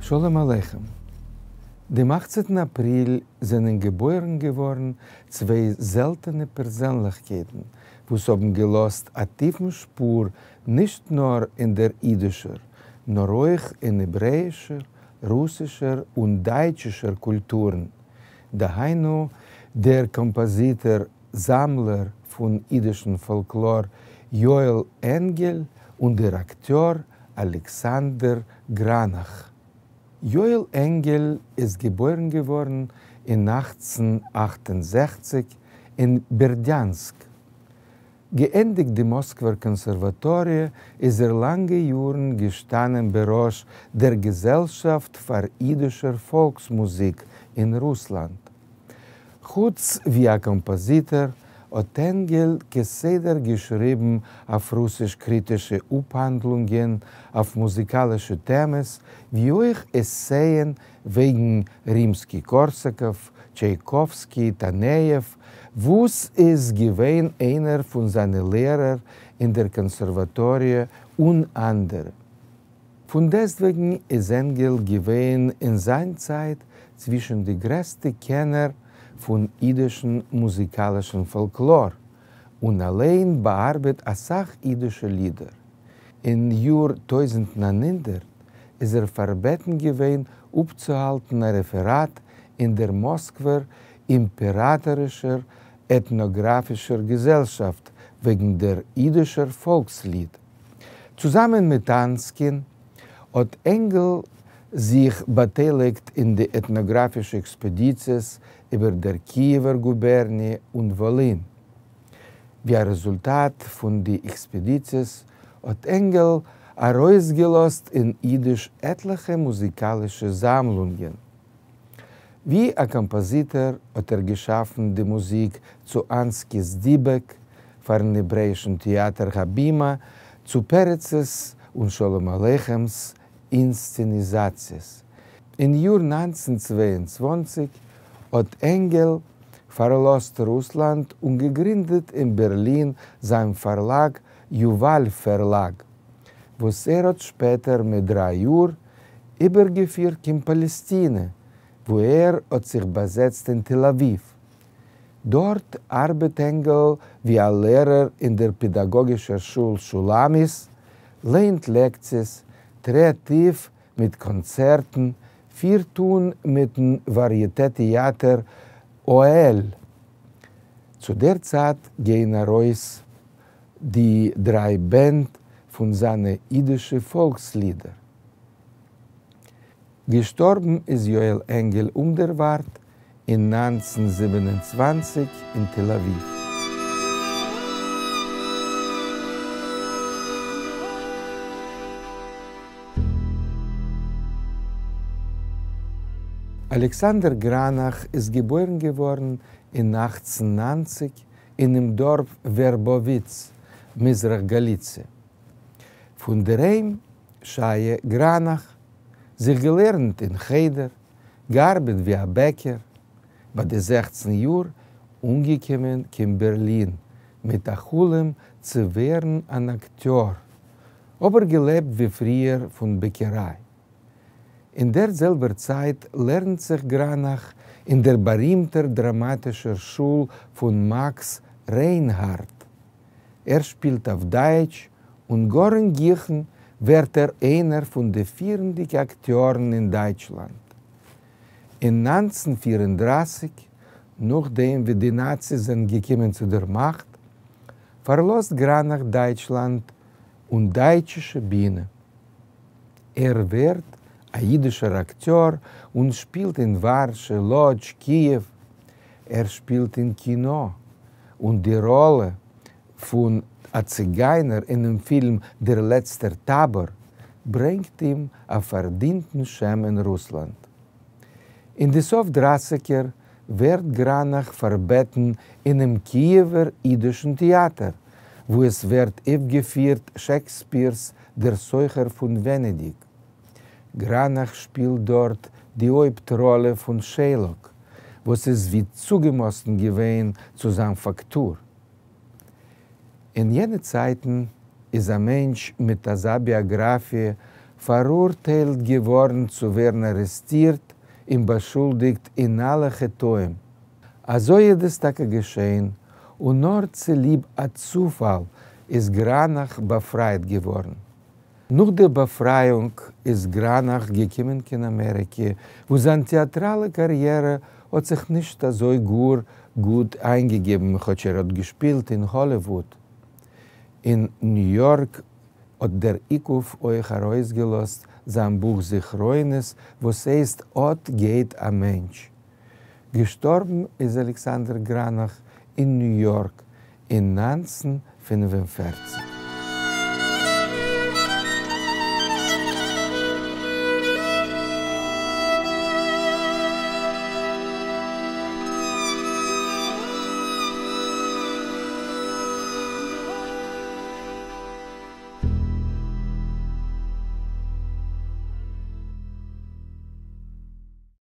שלום עליכם. דעם אכצנטן אפריל זענען געבוירן געווארן צוויי זעלטענע פערזענליכקייטן וואס האבן געלאזט א טיפן שפור נישט נאר אין דער אידישער, נאר אויך אין העברעאישער, רוסישער און דייטשישער קולטורן, דהיינו דער קאמפאזיטער זאמלער פון אידישן פאלקלאר יואל ענגעל און דער אקטיאר אלעקסאנדער גראנאך. יואל ענגעל איז געבוירן געווארן אין 1868 אין בערדיאנסק. געענדיגט די מאסקווער קאנסערוואטאריע איז ער לאנגע יארן געשטאנען בראש דער געזעלשאפט פאר אידישער פאלקס-מוזיק אין רוסלאנד. חוץ ווי א קאמפאזיטער האט ענגעל כסדר געשריבן אויף רוסיש קריטישע אפהאנדלונגען אויף מוזיקאלישע טעמעס, ווי אויך עסייען וועגן רימסקי-קארסאקאוו, טשייקאווסקי, טאנעיעוו, וואס איז געווען איינער פון זיינע לערער אין דער קאנסערוואטאריע און אנדערע. פונדעסטוועגן איז ענגעל געווען אין זיין צייט צווישן די גרעסטע קענער פון אידישן מוזיקאלישן פאלקלאר, און אליין באארבעט אסאך אידישע לידער. אין יאר 1900 איז ער פארבעטן געווען אפצוהאלטן א רעפעראט אין דער מאסקווער אימפעראטארישער עטנאגראפישער געזעלשאפט וועגן דער אידישער פאלקסליד. צוזאמען מיט אנסקין האט ענגעל זיך באטייליגט אין די עטנאגראפישע עקספעדיציעס איבער דער קיעווער גובערניע און וואלין. ווי א רעזולטאט פון די עקספעדיציעס האט ענגעל ארויסגעלאזט אין אידיש עטליכע מוזיקאלישע זאמלונגען. ווי א קאמפאזיטער האט ער געשאפן די מוזיק צו אנסקי'ס דיבעק, פאר'ן העברעאישן טעאטער הבימה, צו פרצ'ס און שלום עליכם'ס אינסצעניזאציעס. אין יאר 1922 האט ענגעל פארלאזט רוסלאנד און געגרינדעט אין בערלין זיין פארלאג יובל פארלאג, וואס ער האט שפעטער מיט דריי יאר איבערגעפירט קיין פאלעסטינע, וואו ער האט זיך באזעצט אין תל אביב. דארט ארבעט ענגעל ווי א לערער אין דער פעדאגאגישער שול שולמית, לייענט לעקציעס, טרעט אויף מיט קאנצערטן, פירט אן מיטן וואריעטע-טעאטער אוהל. צו דער צייט גייען ארויס די דריי בענד פון זיינע אידישע פאלקסלידער. געשטארבן איז יואל ענגעל אומדערווארט אין 1927 אין תל אביב. אלעקסאנדער גראנאך איז געבוירן געווארן אין 1890 אינעם דארף ווערבאוויץ, מזרח גאליציע. פון דערהיים שייע גראנאך, זיך געלערנט אין חדר, געארבעט ווי א בעקער, ביי די 16 יאר אנגעקומען קיין בערלין מיט א חלום צו ווערן אן אקטיאר, אבער געלעבט ווי פריער פון בעקעריי. אין דער זעלבער צייט לערנט זיך גראנאך אין דער בארימטער דראמאטישער שול פון מאקס ריינהארדט. ער שפילט אויף דייטש און גאר אין גיכן ווערט ער איינער פון די פירנדיקע אקטיארן אין דייטשלאנד. אין 1934, נאכדעם ווי די נאציס זענען געקומען צו דער מאכט, פארלאזט גראנאך דייטשלאנד און דייטשישע בינע. ער ווערט א אידישער אקטיאר און שפילט אין ווארשע, לאדזש, קיעוו. ער שפילט אין קינא, און די ראלע פון א ציגיינער אינעם פילם דער לעצטער טאבאר ברענגט אים א פארדינטן שם אין רוסלאנד. אין די סוף דרייסיגער ווערט גראנאך פארבעטן אינעם קיעווער אידישן טעאטער, וואו עס ווערט אויפגעפירט שעקספיר'ס דער סוחר פון ווענעדיג. גראנאך שפילט דארט די הויפט ראלע פון שיילאק, וואס איז ווי צוגעמאסטן געווען צו זיין פאקטור. אין יענע צייטן איז א מענטש מיט אזא ביאגראפיע פאראורטיילט געווארן צו ווערן ארעסטירט און באשולדיגט אין אלע חטאים. אזוי איז עס טאקע געשען, און נאר צוליב א צופאל איז גראנאך באפרייט געווארן. נאך דער באפרייאונג איז גראנאך געקומען קיין אמעריקע, וואו זיין טעאטראלע קאריערע האט זיך נישט אזוי גאר גוט איינגעגעבן, כאטש ער האט געשפילט אין האליוואוד. אין ניו יארק האט דער איקוף אויך ארויסגעלאזט זיין בוך זכרונות וואס הייסט אט גייט א מענטש. געשטארבן איז אלכסנדר גראנאך אין ניו יארק אין 1945.